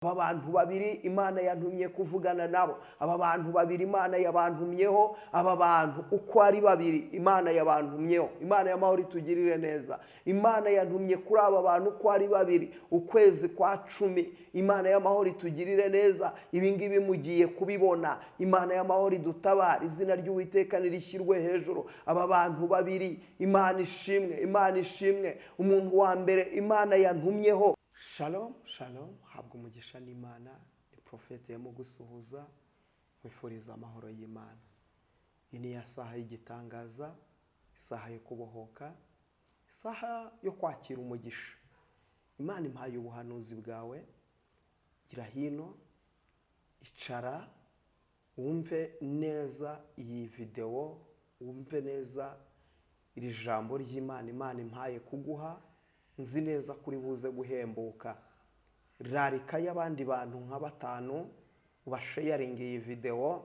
Aba bantu babiri Imana yantumye kuvugana nabo, aba bantu babiri Imana yabantumyeho, aba bantu uko ari babiri Imana yabantumyeho. Imana y'amahoro itugirire neza. Imana yantumye kuri aba bantu uko ari babiri, ukwezi kwa 10. Imana y'amahoro itugirire neza. Ibi ngibi mugiye kubibona. Imana y'amahoro idutabare, izina ry'Uwiteka nirishyirwe hejuru. Aba bantu babiri, Imana ishimwe, Imana ishimwe. Umuntu wa mbere Imana yantumyeho. Shalom, shalom, habwa umugisha n'Imana. Ni Profete gusuhuza, nkwifuriza amahoro y'Imana. Iyi ni ya saha y'igitangaza, isaha yo kubohoka, isaha yo kwakira umugisha. Imana impaye ubuhanuzi bwawe. Gira hino, icara, wumve neza iyi videwo, wumve neza iri jambo ry'Imana Imana impaye kuguha. Nzi neza kuri buze guhembuka. Rarika y'abandi bantu nka batanu, ubasharinge iyi videwo,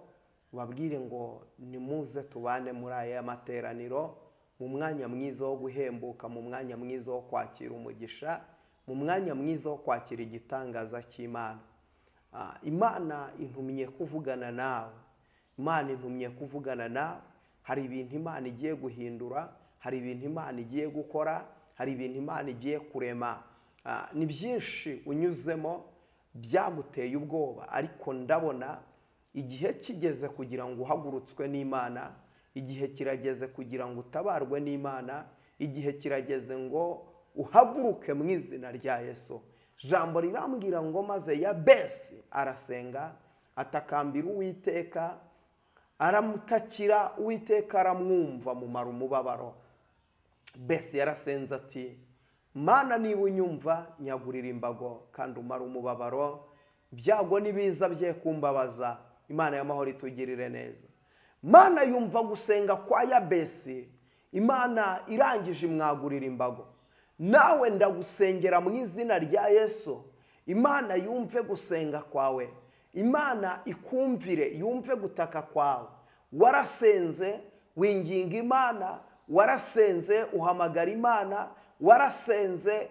ubabwire ngo nimuze tubane muri aya materaniro, mu mwanya mwiza wo guhembuka, mu mwanya mwiza wo kwakira umugisha, mu mwanya mwiza wo kwakira igitangaza cy'Imana. Imana intumye kuvugana nawe, Imana intumye kuvugana nawe. Hari ibintu Imana igiye guhindura, hari ibintu Imana igiye gukora, hari ibintu Imana igiye kurema. Ni byinshi unyuzemo byaguteye ubwoba, ariko ndabona igihe kigeze kugira ngo uhagurutswe n'Imana, igihe kirageze kugira ngo utabarwe n'Imana, igihe kirageze ngo uhaguruke mu izina rya Yesu. Jambo rirambwira ngo maze Yabesi arasenga, atakambira Uwiteka, aramutakira, Uwiteka aramwumva, mumara umubabaro. Besi yarasenze ati: "Mana, niba unyumva, nyagurira imbago kandi umara umubabaro, ibyago n'ibiza bye kumbabaza." Imana y'amahoro itugirire neza. Mana yumva gusenga kwa Yabesi, Imana irangije imwagurira imbago. Nawe ndagusengera mu izina rya Yesu, Imana yumve gusenga kwawe, Imana ikumvire, yumve gutaka kwawe. Warasenze winginga Imana, warasenze uhamagara Imana, warasenze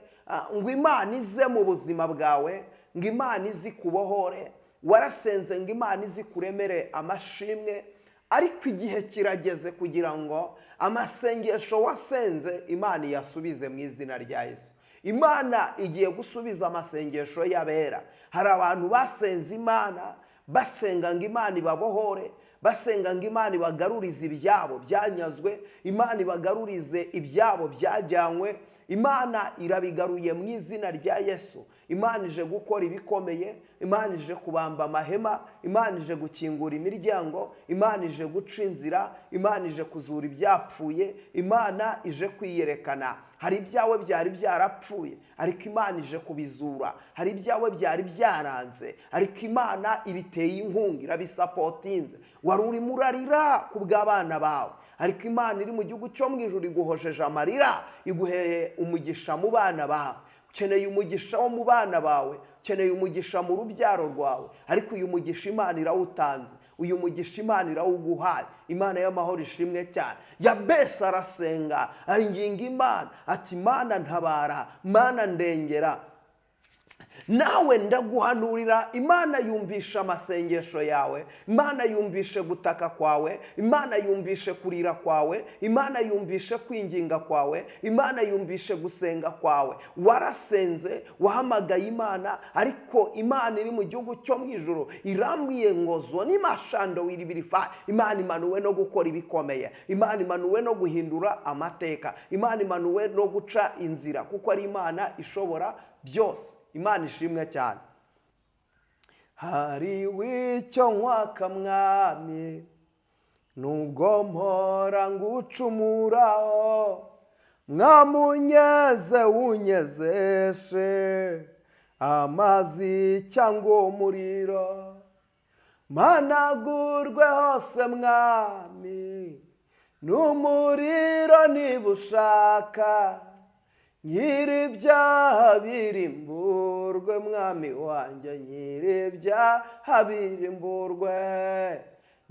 ngo Imana ize mu buzima bwawe, ngo Imana ize ikubohore, warasenze ngo Imana ize ikuremere amashimwe. Ariko igihe kirageze kugira ngo amasengesho wasenze Imana iyasubize mu izina rya Yesu. Imana igiye gusubiza amasengesho y'abera. Hari abantu basenze Imana, basenga ngo Imana ibabohore, basenga ngo Imana ibagarurize ibyabo byanyazwe, Imana ibagarurize ibyabo byajyanywe. Imana irabigaruye mu izina rya Yesu. Imana ije gukora ibikomeye, Imana ije kubamba amahema, Imana ije gukingura imiryango, Imana ije guca inzira, Imana ije kuzura ibyapfuye, Imana ije kwiyerekana. Hari ibyawe byari byarapfuye, ariko Imana ije kubizura. Hari ibyawe byari byaranze, ariko Imana ibiteye inkunga, irabisapotinze. Wari urimo urarira ku bw'abana bawe, ariko Imana iri mu gihugu cyo mu ijuru iguhojeje amarira, iguheye umugisha mu bana bawe. Ukeneye umugisha wo mu bana bawe, ukeneye umugisha mu rubyaro rwawe, ariko uyu mugisha Imana irawutanze, uyu mugisha Imana irawuguhaye. Imana y'amahoro ishimwe cyane. Yabesi arasenga, aringinga Imana ati: "Mana ntabara, Mana ndengera." Nawe ndaguhanurira, Imana yumvisha amasengesho yawe, Imana yumvishe gutaka kwawe, Imana yumvishe kurira kwawe, Imana yumvishe kwinginga kwawe, Imana yumvishe gusenga kwawe. Warasenze, wahamagaye Imana, ariko Imana iri mu gihugu cyo mu ijuru irambwiye ngo zoni mashando wiribirifa. Imana imanuwe no gukora ibikomeye, Imana imanuwe no guhindura amateka, Imana imanuwe no guca inzira, kuko ari Imana ishobora byose. Imana ishimwe cyane. Hari w'icyo nkwaka, Mwami, nubwo mpora ngucumuraho, mwamunyeze unyezeshe amazi cyangwa umuriro, mpanagurwe hose, Mwami, n'umuriro niba ushaka, nyir'ibyaha birimburwe, Mwami wanjye, nyir'ibyaha birimburwe.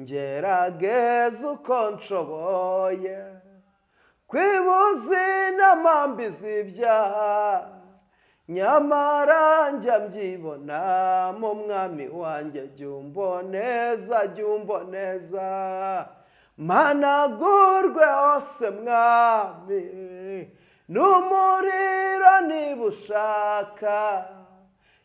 Ngerageza uko nshoboye kwibuza inama mbi z'ibyaha. Nyamara njya mbyibona mu Mwami wanjye, jya umboneza, jya umboneza. Mpanagurwe hose Mwami n'umuriro niba ushaka,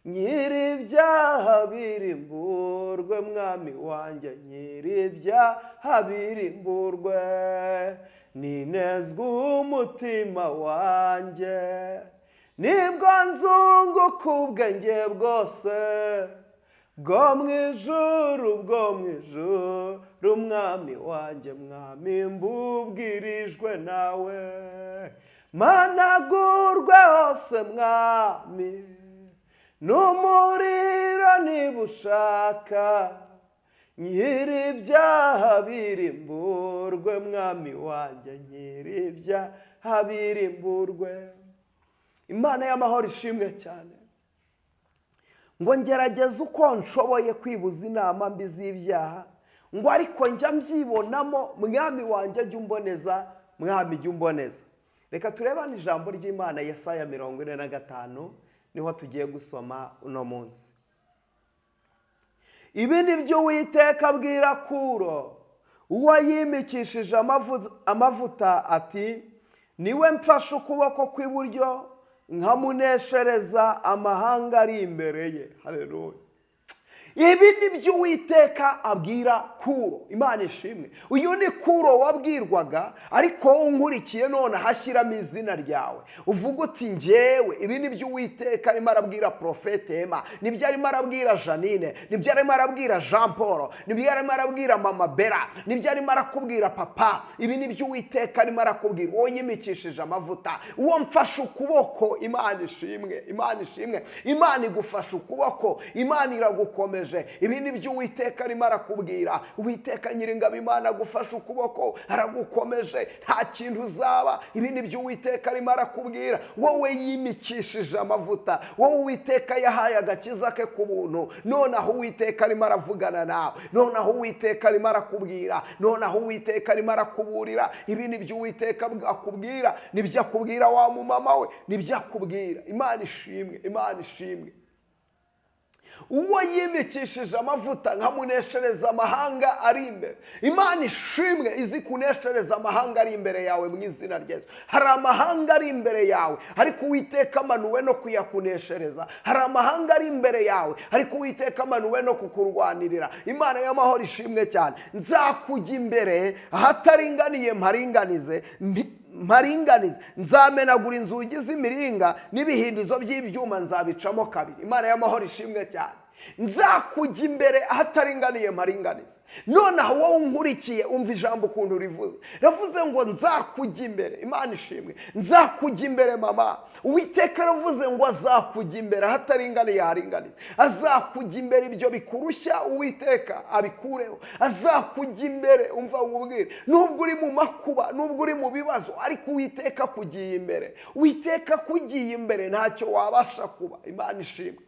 nyir'ibyaha birimburwe Mwami wanjye, nyir'ibyaha birimburwe. Ninezwe umutima wanjye, nibwo nzunguka ubwenge bwose bwo mu ijuru, bwo mu ijuru Mwami wanjye, Mwami mbubwirijwe nawe. Mpanagurwe hose Mwami n'umuriro niba ushaka, nyir'ibyaha birimburwe Mwami wanjye, nyir'ibyaha birimburwe. Imana y'amahoro ishimwe cyane. Ngo ngerageze uko nshoboye kwibuza inama mbi z'ibyaha, ngo ariko njya mbyibonamo Mwami wanjye, jya umboneza, Mwami jya umboneza. Reka turebane ijambo ry'Imana, Yesaya 45, niho tugiye gusoma uno munsi. Ibi ni byo Uwiteka abwira Kuro, uwo yimikishije amavuta, ati: "Niwe mfashe ukuboko kw'iburyo, nkamuneshereza amahanga ari imbere ye." Haleluya! Ibi ni byo Uwiteka abwira Kuro. Imana ishimwe. Uyu ni Kuro wabwirwaga, ariko wowe unkurikiye none hashyiramo izina ryawe, uvuga uti: "Ngewe." Ibi ni byo Uwiteka arimo arabwira Porofete Ema, nibyo arimo arabwira Janine, nibyo arimo arabwira Jean Paul, nibyo arimo arabwira Mama Bera, nibyo arimo arakubwira papa. Ibi ni byo Uwiteka arimo arakubwira, uwo yimikishije amavuta, uwo mfashe ukuboko. Imana ishimwe, Imana ishimwe. Imana igufashe ukuboko, Imana iragukomeje. Ibi ni byo Uwiteka arimo arakubwira. Uwiteka Nyiringabo Imana agufashe ukuboko, aragukomeje, nta kintu uzaba. Ibi ni byo Uwiteka arimo arakubwira, wowe yimikishije amavuta, wowe Uwiteka yahaye agakiza ke ku buntu. Noneho Uwiteka arimo aravugana nawe, noneho Uwiteka arimo arakubwira, noneho Uwiteka arimo arakuburira. Ibi ni byo Uwiteka akubwira, nibyo akubwira wa mumama we, nibyo akubwira. Imana ishimwe, Imana ishimwe. Uwo yimikishije amavuta nkamuneshereza amahanga ari imbere. Imana ishimwe, izi kuneshereza amahanga ari imbere yawe mu izina rya Yesu. Hari amahanga ari imbere yawe, ariko Uwiteka amanuwe no kuyakuneshereza. Hari amahanga ari imbere yawe, ariko Uwiteka amanuwe no kukurwanirira. Imana y'amahoro ishimwe cyane. Nzakujya imbere ahataringaniye mparinganize, mparinganize, nzamenagura inzugi z'imiringa, n'ibihindizo by'ibyuma nzabicamo kabiri. Imana y'amahoro ishimwe cyane. Nzakujya imbere ahataringaniye mparinganize. Noneho wowe unkurikiye, umva ijambo ukuntu rivuze. Ravuze ngo nzakujya imbere. Imana ishimwe. Nzakujya imbere, mama. Uwiteka aravuze ngo azakujya imbere ahataringaniye haringanize. Azakujya imbere, ibyo bikurushya Uwiteka abikureho. Azakujya imbere. Umva nkubwire, nubwo uri mu makuba, nubwo uri mu bibazo, ariko Uwiteka akugiye imbere, Uwiteka akugiye imbere, ntacyo wabasha kuba. Imana ishimwe.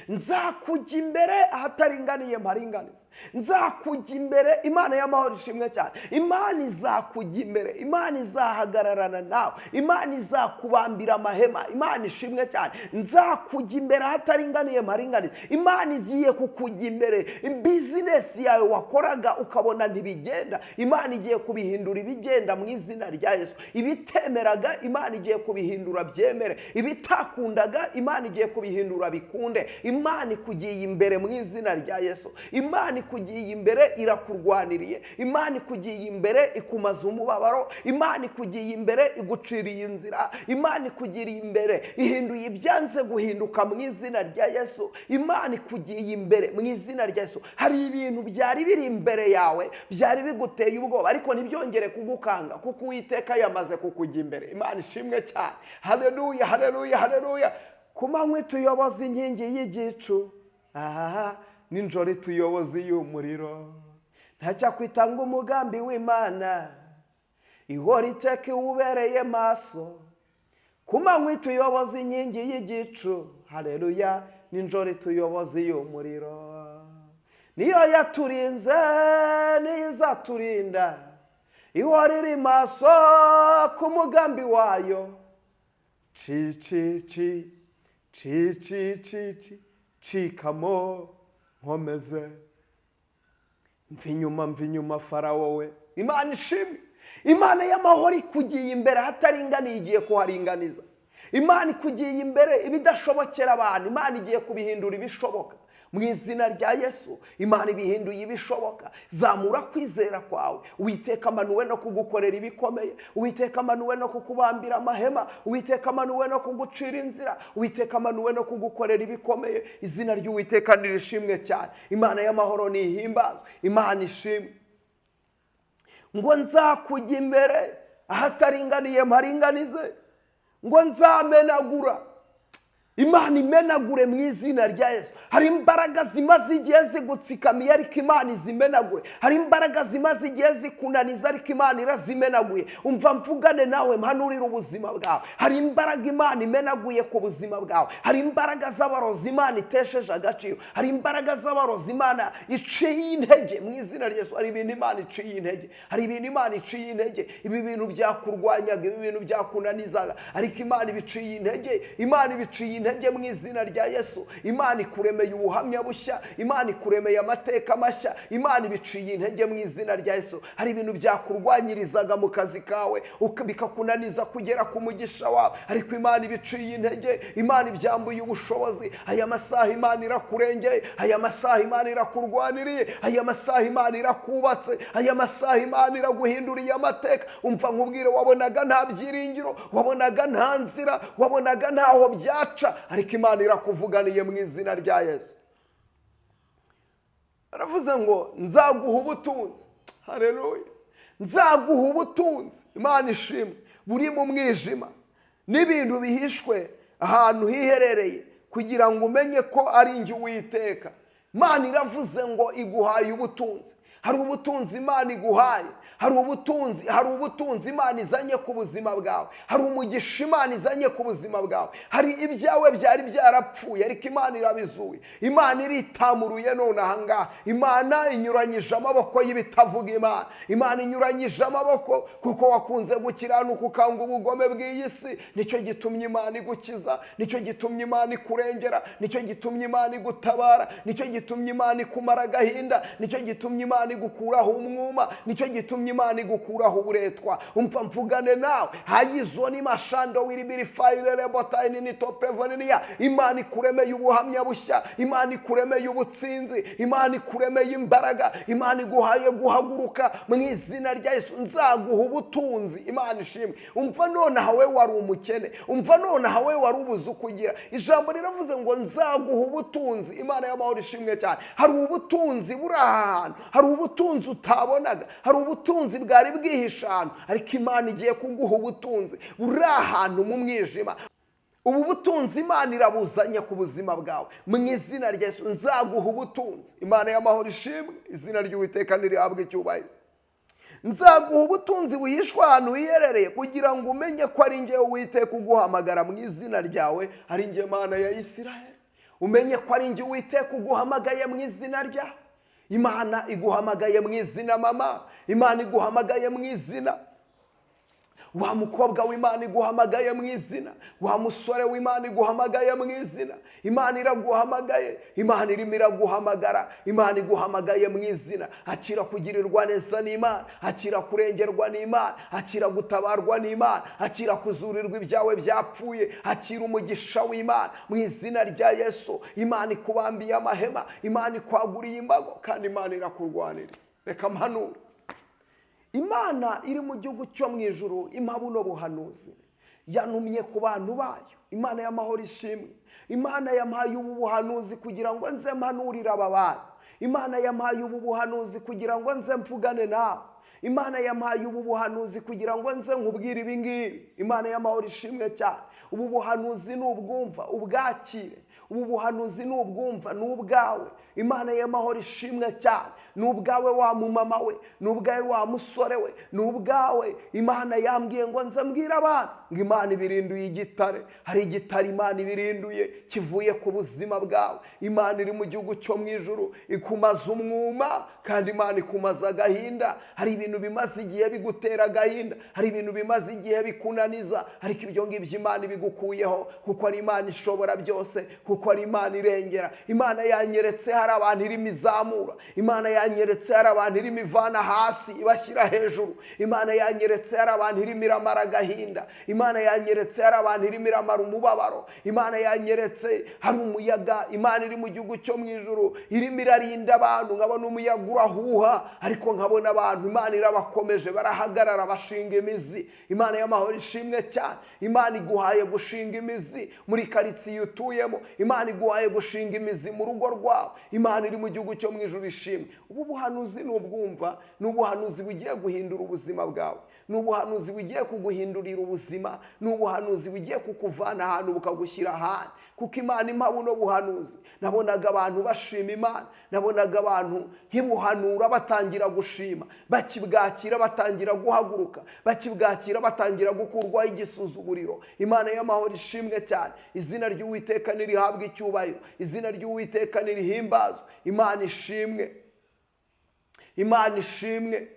Nzakujya imbere ahataringaniye mparinganize. Nzakujya imbere. Imana y'amahoro ishimwe cyane. Imana izakujya imbere, Imana izahagararana nawe, Imana izakubambira amahema. Imana ishimwe cyane. Nzakujya imbere ahataringaniye mparinganize. Imana igiye kukujya imbere. Bizinesi yawe wakoraga ukabona ntibigenda, Imana igiye kubihindura ibigenda mu izina rya Yesu. Ibitemeraga Imana igiye kubihindura byemere, ibitakundaga Imana igiye kubihindura bikunde. Imana ikugiye imbere mu izina rya Yesu. Imana ikugiye imbere, irakurwaniriye. Imana ikugiye imbere, ikumaza umubabaro. Imana ikugiye imbere, iguciriye inzira. Imana ikugiriye imbere, ihinduye ibyanze guhinduka mu izina rya Yesu. Imana ikugiye imbere mu izina rya Yesu. Hari ibintu byari biri imbere yawe byari biguteye ubwoba, ariko ntibyongere kugukanga, kuko Uwiteka yamaze kukujya imbere. Imana ishimwe cyane. Haleluya, haleluya, haleluya. Ku manywa tuyoboza inkingi y'igicu, aha nijoro ituyoboza y'umuriro. Ntacyakwitanga umugambi w'Imana, ihora iteka iwubereye maso. Ku manywa ituyoboza inkingi y'igicu, haleluya, nijoro ituyoboza y'umuriro. Niyo yaturinze, niyo izaturinda, ihora iri maso ku mugambi wayo. Ci ci ci ci ci ci ci cikamo nkomeze, mva inyuma, mva inyuma Farawo we. Imana ishimwe. Imana y'amahoro ikugiye imbere ahataringaniye, igiye kuharinganiza. Imana ikugiye imbere ibidashobokera abantu, Imana igiye kubihindura ibishoboka mu izina rya Yesu. Imana ibihinduye ibishoboka. Zamura kwizera kwawe. Uwiteka amanuwe no kugukorera ibikomeye, Uwiteka amanuwe no kukubambira amahema, Uwiteka amanuwe no kugucira inzira, Uwiteka amanuwe no kugukorera ibikomeye. Izina ry'Uwiteka nirishimwe cyane. Imana y'amahoro nihimbazwe. Imana ishimwe. Ngo nzakujya imbere ahataringaniye mparinganize, ngo nzamenagura. Imana imenagure mu izina rya Yesu. Hari imbaraga zimaze igihe zigutsikamiye, ariko Imana izimenagure. Hari imbaraga zimaze igihe zikunaniza, ariko Imana irazimenaguye. Umva mvugane nawe, mpanurire ubuzima bwawe. Hari imbaraga Imana imenaguye ku buzima bwawe. Hari imbaraga z'abarozi Imana itesheje agaciro. Hari imbaraga z'abarozi Imana iciye intege mu izina rya Yesu. Hari ibintu Imana iciye intege, hari ibintu Imana iciye intege. Ibi bintu byakurwanyaga, ibi bintu byakunanizaga, ariko Imana ibiciye intege. Imana ibiciye intege mu izina rya Yesu. Imana ikuremeye ubuhamya bushya, Imana ikuremeye amateka mashya, Imana ibiciye intege mu izina rya Yesu. Hari ibintu byakurwanyirizaga mu kazi kawe bikakunaniza kugera ku mugisha wawe, ariko Imana ibiciye intege. Imana ibyambuye ubushobozi. Aya masaha Imana irakurengeye, aya masaha Imana irakurwaniriye, aya masaha Imana irakubatse, aya masaha Imana iraguhinduriye amateka. Umva nkubwire, wabonaga nta byiringiro, wabonaga nta nzira, wabonaga ntaho byaca, ariko Imana irakuvuganiye mu izina rya Yesu. Aravuze ngo nzaguha ubutunzi. Haleluya. Nzaguha ubutunzi. Imana ishimwe. Buri mu mwijima n'ibintu bihishwe ahantu hiherereye, kugira ngo umenye ko ari njye Uwiteka. Imana iravuze ngo iguhaye ubutunzi. Hari ubutunzi Imana iguhaye, hari ubutunzi, hari ubutunzi Imana izanye ku buzima bwawe, hari umugisha Imana izanye ku buzima bwawe. Hari ibyawe byari byarapfuye, ariko Imana irabizuye. Imana iritamuruye none ahangaha. Imana inyuranyije amaboko y'ibitavuga Imana. Imana inyuranyije amaboko, kuko wakunze gukiranuka ukanga ubugome bw'iyi si. Nicyo gitumye Imana igukiza, nicyo gitumye Imana ikurengera, nicyo gitumye Imana igutabara, nicyo gitumye Imana ikumara agahinda, nicyo gitumye Imana igukuraho umwuma, nicyo gitumye Imana igukuraho uburetwa. Umva mvugane nawe, hayizo ni mashando wiribiri fayirere botayini ni toprevoniya. Imana ikuremeye ubuhamya bushya, Imana ikuremeye ubutsinzi, Imana ikuremeye imbaraga, Imana iguhaye guhaguruka mu izina rya Yesu. Nzaguha ubutunzi. Imana ishimwe. Umva nonaha we wari umukene, umva nonaha we wari ubuze ukugira. Ijambo riravuze ngo nzaguha ubutunzi. Imana y'amahoro ishimwe cyane. Hari ubutunzi buri aha hantu, hari ubutunzi utabonaga, hari ubutunzi bwari bwihishe ahantu, ariko Imana igiye kuguha ubutunzi buri ahantu mu mwijima. Ubu butunzi Imana irabuzanye ku buzima bwawe mu izina rya Yesu. Nzaguha ubutunzi. Imana y'amahoro ishimwe. Izina ry'Uwiteka nirihabwe icyubahiro. Nzaguha ubutunzi buhishwe ahantu hiherereye, kugira ngo umenye ko ari njye Uwiteka uguhamagara mu izina ryawe, ari njye Mana ya Isiraheli. Umenye ko ari njye Uwiteka uguhamagaye mu izina ryawe. Imana iguhamagaye mu izina mama, Imana iguhamagaye mu izina. Wa mukobwa w'Imana iguhamagaye mu izina, wa musore w'Imana iguhamagaye mu izina. Imana iraguhamagaye, Imana irimo iraguhamagara, Imana iguhamagaye mu izina. Akira kugirirwa neza n'Imana, akira kurengerwa n'Imana, akira gutabarwa n'Imana, akira kuzurirwa ibyawe byapfuye, akira umugisha w'Imana mu izina rya Yesu. Imana ikubambiye amahema, Imana ikwaguriye imbago, kandi Imana irakurwanira. Reka mpanure. Imana iri mu gihugu cyo mu ijuru impa buno buhanuzi, yantumye ku bantu bayo. Imana y'amahoro ishimwe. Imana yampaye ubu buhanuzi kugira ngo nze mpanurire aba bantu. Imana yampaye ubu buhanuzi kugira ngo nze mvugane nawe. Imana yampaye ubu buhanuzi kugira ngo nze nkubwire ibi ngibi. Imana y'amahoro ishimwe cyane. Ubu buhanuzi ni ubwumva, ubwakire. Ubu buhanuzi ni ubwumva, ni ubwawe. Imana y'amahoro ishimwe cyane. Ni ubwawe wa mumama we, ni ubwawe wa musore we, ni ubwawe. Imana yambwiye ngo nze mbwire abantu ngo Imana ibirinduye igitare. Hari igitare Imana ibirinduye kivuye ku buzima bwawe. Imana iri mu gihugu cyo mu ijuru ikumaza umwuma, kandi Imana ikumaza agahinda. Hari ibintu bimaze igihe bigutera agahinda, hari ibintu bimaze igihe bikunaniza, ariko ibyo ngibyo Imana ibigukuyeho, kuko ari Imana ishobora byose, kuko ari Imana irengera. Imana yanyeretse hari abantu irimo izamura, Imana yanyeretse hari abantu irimo ivana hasi ibashyira hejuru, Imana yanyeretse hari abantu irimo iramara agahinda, Imana yanyeretse hari abantu irimo iramara umubabaro, Imana yanyeretse hari umuyaga. Imana iri mu gihugu cyo mu ijuru irimo irarinda abantu. Nkabona umuyaga urahuha, ariko nkabona abantu Imana irabakomeje, barahagarara, bashinga imizi. Imana y'amahoro ishimwe cyane. Imana iguhaye gushinga imizi muri karitsiye utuyemo, Imana iguhaye gushinga imizi mu rugo rwawe. Imana iri mu gihugu cyo mu ijuru ishimwe. Ubu buhanuzi ni ubwumva, ni ubuhanuzi bugiye guhindura ubuzima bwawe, ni ubuhanuzi bugiye kuguhindurira ubuzima, ni ubuhanuzi bugiye kukuvana ahantu bukagushyira ahandi. Kuko Imana impa buno buhanuzi, nabonaga abantu bashima Imana, nabonaga abantu nkibuhanura batangira gushima, bakibwakira batangira guhaguruka, bakibwakira batangira gukurwaho igisuzuguriro. Imana y'amahoro ishimwe cyane. Izina ry'Uwiteka nirihabwe icyubahiro, izina ry'Uwiteka nirihimbazwe. Imana ishimwe, Imana ishimwe.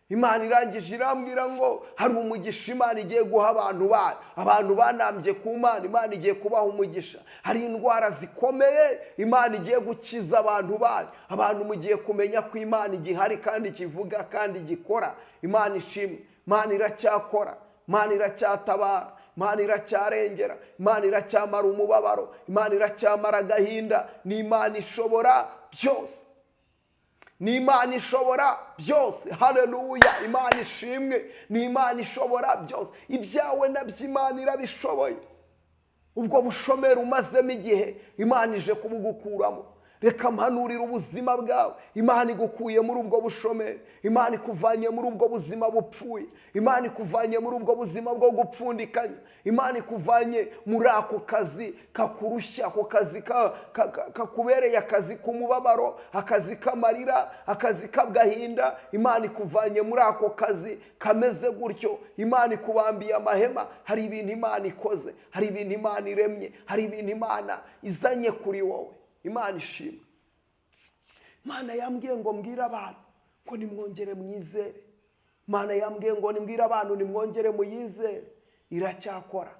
Imana irangije irambwira ngo hari umugisha Imana igiye guha abantu bayo. Abantu banambye ku Mana, Imana igiye kubaha umugisha. Hari indwara zikomeye Imana igiye gukiza abantu bayo. Abantu mugiye kumenya ko Imana igihari kandi kivuga kandi gikora. Imana ishimwe. Imana iracyakora, Imana iracyatabara, Imana iracyarengera, Imana iracyamara umubabaro, Imana iracyamara agahinda. Ni Imana ishobora byose, ni Imana ishobora byose. Haleluya, Imana ishimwe. Ni Imana ishobora byose. Ibyawe nabyo Imana irabishoboye. Ubwo bushomeri umazemo igihe, Imana ije kubugukuramo. Reka mpanurire ubuzima bwawe. Imana igukuye muri ubwo bushomeri, Imana ikuvanye muri ubwo buzima bupfuye, Imana ikuvanye muri ubwo buzima bwo gupfundikanya, Imana ikuvanye muri ako kazi kakurushya, ako kazi kakubereye akazi k'umubabaro, akazi k'amarira, akazi k'agahinda. Imana ikuvanye muri ako kazi kameze gutyo. Imana ikubambiye amahema. Hari ibintu Imana ikoze, hari ibintu Imana iremye, hari ibintu Imana izanye kuri wowe. Imana ishimwe. Imana yambwiye ngo mbwire abantu ko nimwongere mwizere. Imana yambwiye ngo nimbwire abantu nimwongere muyizere. Iracyakora,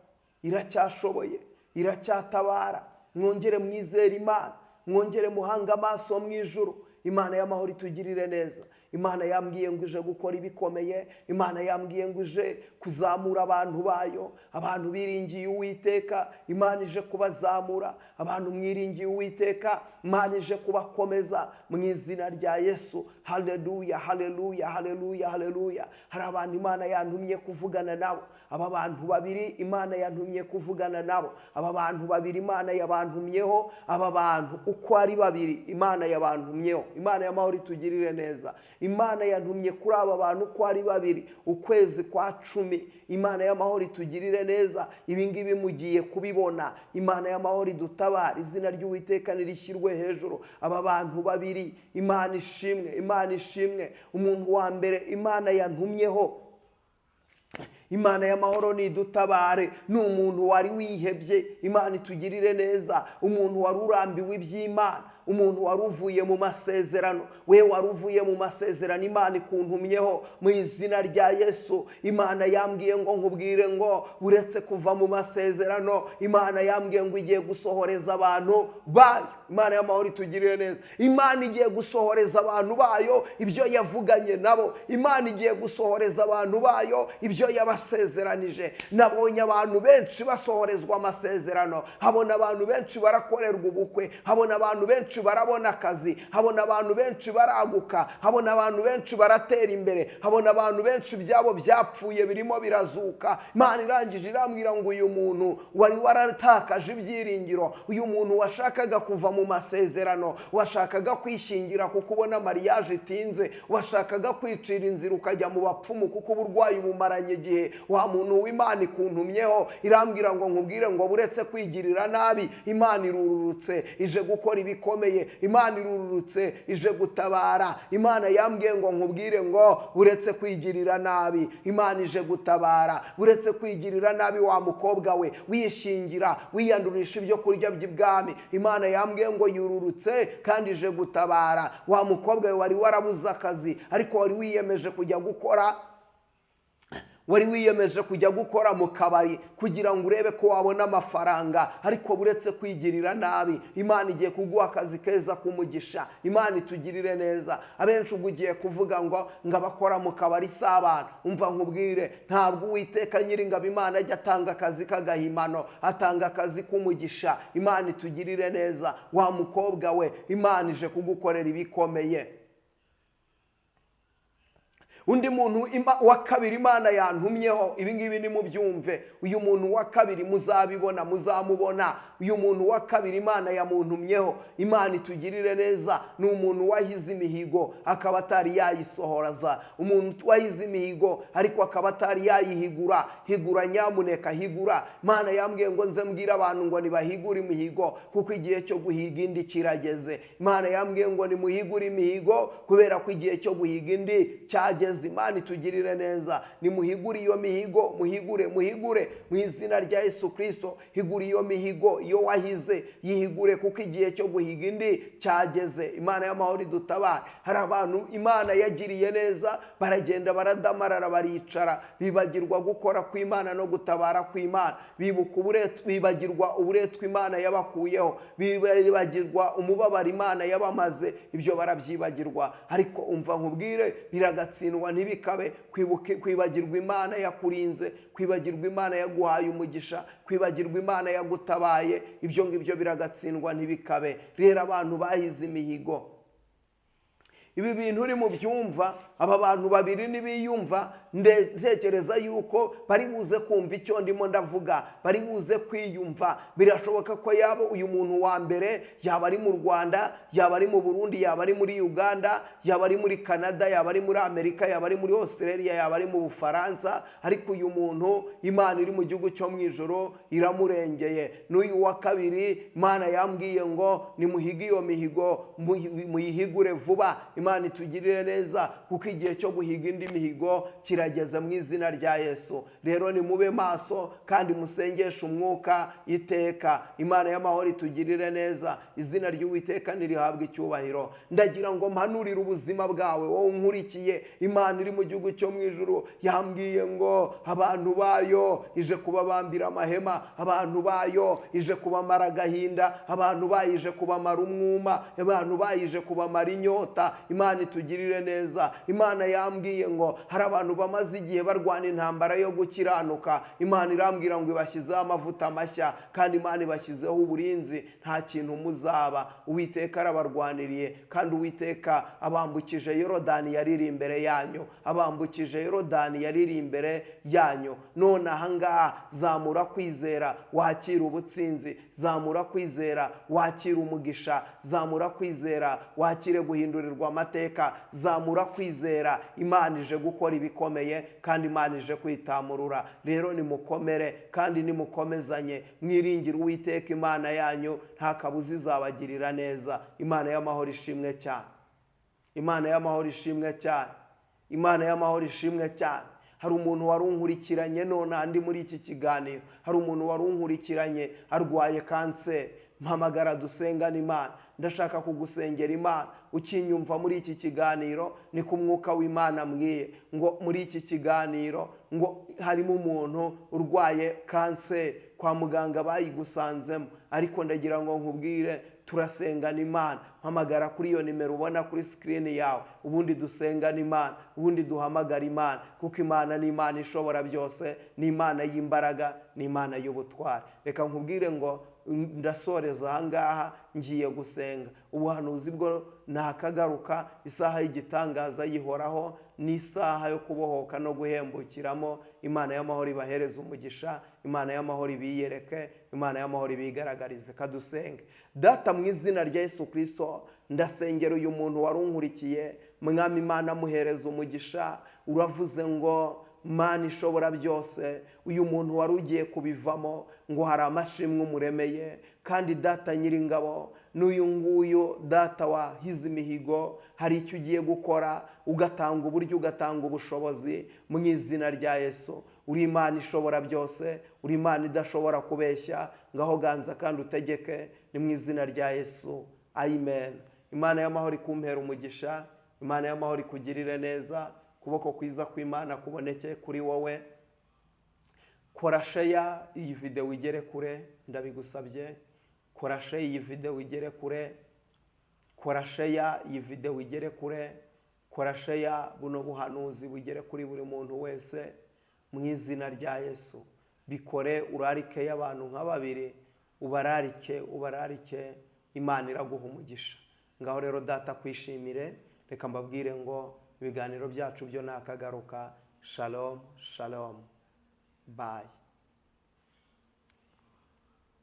iracyashoboye, iracyatabara. Mwongere mwizere Imana, mwongere muhanga amaso mu ijuru. Imana y'amahoro itugirire neza. Imana yambwiye ngo ije gukora ibikomeye. Imana yambwiye ngo ije kuzamura abantu bayo, abantu biringiye Uwiteka. Imana ije kubazamura, abantu mwiringiye Uwiteka. Imana ije kubakomeza mu izina rya Yesu. Haleluya, haleluya, haleluya, haleluya. Hari abantu Imana yantumye kuvugana nabo. Aba bantu babiri Imana yantumye kuvugana nabo. Aba bantu babiri Imana yabantumyeho. Aba bantu uko ari babiri Imana yabantumyeho. Imana y'amahoro itugirire neza. Imana yantumye kuri aba bantu uko ari babiri ukwezi kwa 10. Imana y'amahoro itugirire neza. Ibi ngibi mugiye kubibona. Imana y'amahoro idutabara. Izina ry'Uwiteka nirishyirwe hejuru. Aba bantu babiri Imana ishimwe, Imana ishimwe. Umuntu wa mbere Imana yantumyeho, Imana y'amahoro nidutabare, ni umuntu wari wihebye. Imana itugirire neza. Umuntu wari urambiwe iby'Imana, umuntu wari uvuye mu masezerano, we wari uvuye mu masezerano, Imana ikuntumyeho mu izina rya Yesu. Imana yambwiye ngo nkubwire ngo uretse kuva mu masezerano, Imana yambwiye ngo igiye gusohoreza abantu bayo. Imana y'amahoro itugirire neza. Imana igiye gusohoreza abantu bayo ibyo yavuganye nabo. Imana igiye gusohoreza abantu bayo ibyo yabasezeranije. Nabonye abantu benshi basohorezwa amasezerano, habona abantu benshi barakorerwa ubukwe, habona abantu benshi benshi barabona akazi, habona abantu benshi baraguka, habona abantu benshi baratera imbere, habona abantu benshi ibyabo byapfuye birimo birazuka. Imana irangije irambwira ngo uyu muntu wari waratakaje ibyiringiro, uyu muntu washakaga kuva mu masezerano, washakaga kwishingira kuko ubona mariage itinze, washakaga kwicira inzira ukajya mu bapfumu kuko uburwayi bumaranye igihe, wa muntu w'Imana ikuntumyeho irambwira ngo nkubwire ngo buretse kwigirira nabi, Imana irururutse ije gukora ibikomeye, Imana irururutse ije gutabara. Imana yambwiye ngo nkubwire ngo buretse kwigirira nabi, Imana ije gutabara. Buretse kwigirira nabi wa mukobwa we, wishingira wiyandurisha ibyo kurya by'ibwami, Imana yambwiye ngo yururutse kandi ije gutabara. Wa mukobwa we wari warabuze akazi ariko wari wiyemeje kujya gukora, wari wiyemeje kujya gukora mu kabari kugira ngo urebe ko wabona amafaranga, ariko buretse kwigirira nabi, Imana igiye kuguha akazi keza kumugisha. Imana itugirire neza. Abenshi ubwo ugiye kuvuga ngo ngabakora mu kabari si abantu, umva nkubwire, ntabwo Uwiteka Nyiringabo Imana ajya atanga akazi k'agahimano, atanga akazi k'umugisha. Imana itugirire neza. Wa mukobwa we, Imana ije kugukorera ibikomeye. Undi muntu wa kabiri Imana yantumyeho, ibi ngibi ni mubyumve, uyu muntu wa kabiri muzabibona, muzamubona. Uyu muntu wa kabiri Imana yamuntumyeho, Imana itugirire neza, ni umuntu wahize imihigo akaba atari yayisohoraza, umuntu wahize imihigo ariko akaba atari yayihigura. Higura nyamuneka, higura. Imana yambwiye ngo nze mbwire abantu ngo nibahigure imihigo kuko igihe cyo guhiga indi kirageze. Imana yambwiye ngo nimuhigure imihigo kubera ko igihe cyo guhiga indi cyageze. Imana itugirire neza. Nimuhigure iyo mihigo, muhigure, muhigure mu izina rya Yesu Kristo. Higura iyo mihigo, iyo wahize yihigure kuko igihe cyo guhiga indi cyageze. Imana y'amahoro idutabare. Hari abantu Imana yagiriye neza baragenda baradamarara, baricara, bibagirwa gukora kw'Imana no gutabara kw'Imana, bibagirwa uburetwa Imana yabakuyeho, bibagirwa umubabaro Imana yabamaze, ibyo barabyibagirwa. Ariko umva nkubwire, biragatsindwa ntibikabe kwibagirwa Imana yakurinze, kwibagirwa Imana yaguhaye umugisha, kwibagirwa Imana yagutabaye, ibyo ngibyo biragatsindwa ntibikabe. Rero abantu bahize imihigo, ibi bintu uri mu byumva, aba bantu babiri nibiyumva, ntekereza yuko bari buze kumva icyo ndimo ndavuga, bari buze kwiyumva. Birashoboka ko yaba uyu muntu wa mbere yaba ari mu Rwanda, yaba ari mu Burundi, yaba ari muri Uganda, yaba ari muri Canada, yaba ari muri Amerika, yaba ari muri Australia, yaba ari mu Bufaransa, ariko uyu muntu Imana iri mu gihugu cyo mu ijoro iramurengeye. N'uyu wa kabiri Imana yambwiye ngo nimuhige iyo mihigo, muyihigure vuba. Imana itugirire neza kuko igihe cyo guhiga indi mihigo kirageze mu izina rya Yesu. Rero nimube maso kandi musengeshe umwuka iteka. Imana y'amahoro itugirire neza, izina ry'Uwiteka nirihabwe icyubahiro. Ndagira ngo mpanurire ubuzima bwawe wowe unkurikiye. Imana iri mu gihugu cyo mu ijuru yambwiye ngo abantu bayo ije kubabambira amahema, abantu bayo ije kubamara agahinda, abantu bayo ije kubamara umwuma, abantu bayo ije kubamara inyota. Imana itugirire neza. Imana yambwiye ngo hari abantu bamaze igihe barwana intambara yo gukiranuka, Imana irambwira ngo ibashyizeho amavuta mashya, kandi Imana ibashyizeho uburinzi, nta kintu muzaba. Uwiteka arabarwaniriye, kandi Uwiteka abambukije Yorodani yariri imbere yanyu, abambukije Yorodani yariri imbere yanyu. None ahangaha zamura kwizera wakira ubutsinzi, zamura kwizera wakira umugisha, zamura kwizera wakire guhindurirwa amateka, zamura kwizera. Imana ije gukora ibikomeye kandi Imana ije kwitamurura. Rero nimukomere kandi nimukomezanye, mwiringire Uwiteka Imana yanyu, nta kabuza izabagirira neza. Imana y'amahoro ishimwe cyane, Imana y'amahoro ishimwe cyane, Imana y'amahoro ishimwe cyane. Hari umuntu wari unkurikiranye none andi muri iki kiganiro, hari umuntu wari unkurikiranye arwaye kanseri, mpamagara dusengane Imana. Ndashaka kugusengera Imana. Ukinyumva muri iki kiganiro, ni ku mwuka w'Imana ambwiye ngo muri iki kiganiro ngo harimo umuntu urwaye kanseri, kwa muganga bayigusanzemo, ariko ndagira ngo nkubwire turasengana Imana. Mpamagara kuri iyo nimero ubona kuri sikirini yawe, ubundi dusengana Imana, ubundi duhamagara Imana, kuko Imana ni Imana ishobora byose, ni Imana y'imbaraga, ni Imana y'ubutwari. Reka nkubwire ngo Ndasoreza ahangaha, ngiye gusenga. Ubuhanuzi bwo ntakagaruka, isaha y'igitangaza yihoraho, ni isaha yo kubohoka no guhembukiramo. Imana y'amahoro ibahereze umugisha, Imana y'amahoro ibiyereke, Imana y'amahoro ibigaragarize. Kadusenge. Data, mu izina rya Yesu Kristo, ndasengera uyu muntu wari unkurikiye. Mwami Imana, amuhereza umugisha. Uravuze ngo Mana ishobora byose, uyu muntu wari ugiye kubivamo, ngo hari amashimwe umuremeye. Kandi Data nyiringabo, n'uyu nguyu Data wahize imihigo, hari icyo ugiye gukora, ugatanga uburyo, ugatanga ubushobozi mu izina rya Yesu. Uri Imana ishobora byose, uri Imana idashobora kubeshya. Ngaho ganza kandi utegeke, ni mu izina rya Yesu, amen. Imana y'amahoro ikumpera umugisha, Imana y'amahoro ikugirire neza, kuboko kwiza kw'Imana kuboneke kuri wowe. Kora share iyi videwo igere kure, ndabigusabye. Kora share iyi videwo igere kure, kora share iyi videwo igere kure, kora share buno buhanuzi bugere kuri buri muntu wese mu izina rya Yesu. Bikore, urarike y'abantu nka babiri, ubararike, ubararike, Imana iraguha umugisha. Ngaho rero Data kwishimire. Reka mbabwire ngo ibiganiro byacu byo nakagaruka. Shalom, shalom, bye.